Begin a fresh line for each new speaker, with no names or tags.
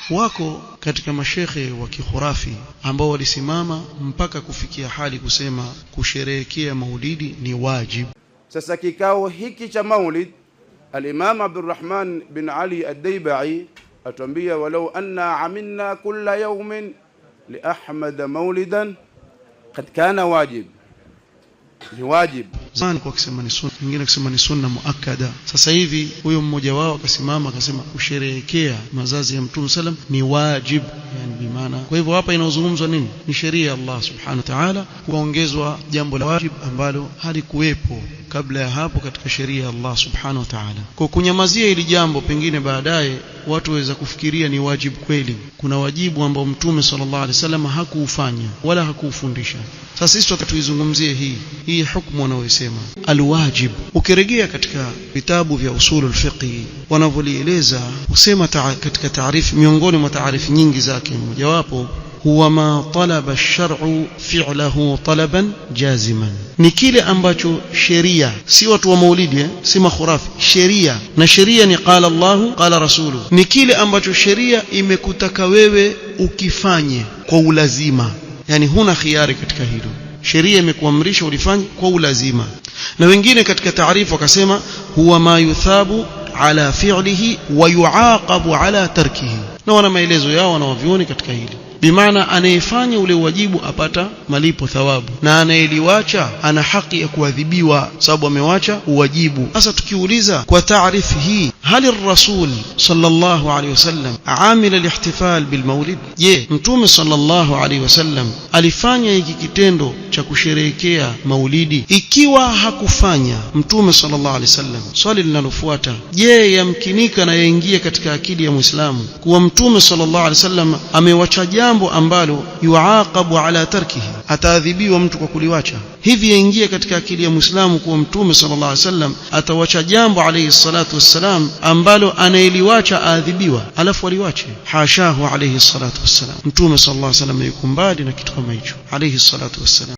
Wako katika mashekhe wa kikhurafi ambao walisimama mpaka kufikia hali kusema kusherehekea maulidi ni wajibu.
Sasa kikao hiki cha maulid, Al-Imam Abdurrahman bin Ali Ad-Daibai atuambia, walau anna amilna kulla yawmin li Ahmad maulidan qad kana wajib, ni wajib.
Zamani kwa kusema ni sunna, wengine kusema ni sunna muakkada. Sasa hivi huyo mmoja wao akasimama akasema kusherehekea mazazi ya Mtume sallam ni wajib, yani bimaana. Kwa hivyo hapa inaozungumzwa nini? Ni sheria ya Allah subhanahu wa ta'ala, kuongezwa jambo la wajib ambalo halikuwepo kabla ya hapo katika sheria ya Allah subhanahu wa ta'ala. Kwa kunyamazia hili jambo, pengine baadaye watu waweza kufikiria ni wajibu kweli. Kuna wajibu ambao Mtume sallallahu alaihi wasallam hakuufanya wala hakuufundisha. Sasa sisi tuizungumzie hii hukumu wanaoisema alwajib. Ukirejea katika vitabu vya usulul fiqh wanavyolieleza, husema katika taarifu, miongoni mwa taarifu nyingi zake, mojawapo huwa ma talaba ash-shar'u fi'lahu talaban jaziman, ni kile ambacho sheria, si watu wa maulidi si makhurafi, sheria. Na sheria ni qala Allahu qala rasulu, ni kile ambacho sheria imekutaka wewe ukifanye kwa ulazima, yani huna khiari katika hilo. Sheria imekuamrisha ulifanye kwa ulazima. Na wengine katika taarifu wakasema huwa ma yuthabu ala fi'lihi wa yuaqabu ala tarkihi, na wana maelezo yao wanawavyuoni katika hili. Bimaana anayefanya ule wajibu apata malipo thawabu, na anayeliwacha ana haki ya kuadhibiwa sababu amewacha uwajibu. Sasa tukiuliza kwa taarifu hii, hali rasul sallallahu alaihi wasallam amila alihtifal bilmaulid, je, Mtume sallallahu alaihi wasallam alifanya hiki kitendo cha kusherehekea maulidi? Ikiwa hakufanya Mtume sallallahu alaihi wasallam, swali linalofuata, je, yamkinika na yaingia katika akili ya Muislamu kuwa Mtume sallallahu alaihi wasallam amewacha jambo ambalo yuaqabu ala tarkihi, ataadhibiwa mtu kwa kuliwacha? Hivi yaingia katika akili ya Muislamu kuwa Mtume sallallahu alaihi wasallam atawacha jambo alayhi salatu wassalam ambalo anayeliwacha aadhibiwa, alafu aliwache? Hashahu alayhi salatu wassalam. Mtume sallallahu alaihi wasallam yuko mbali na kitu kama hicho alayhi salatu wassalam.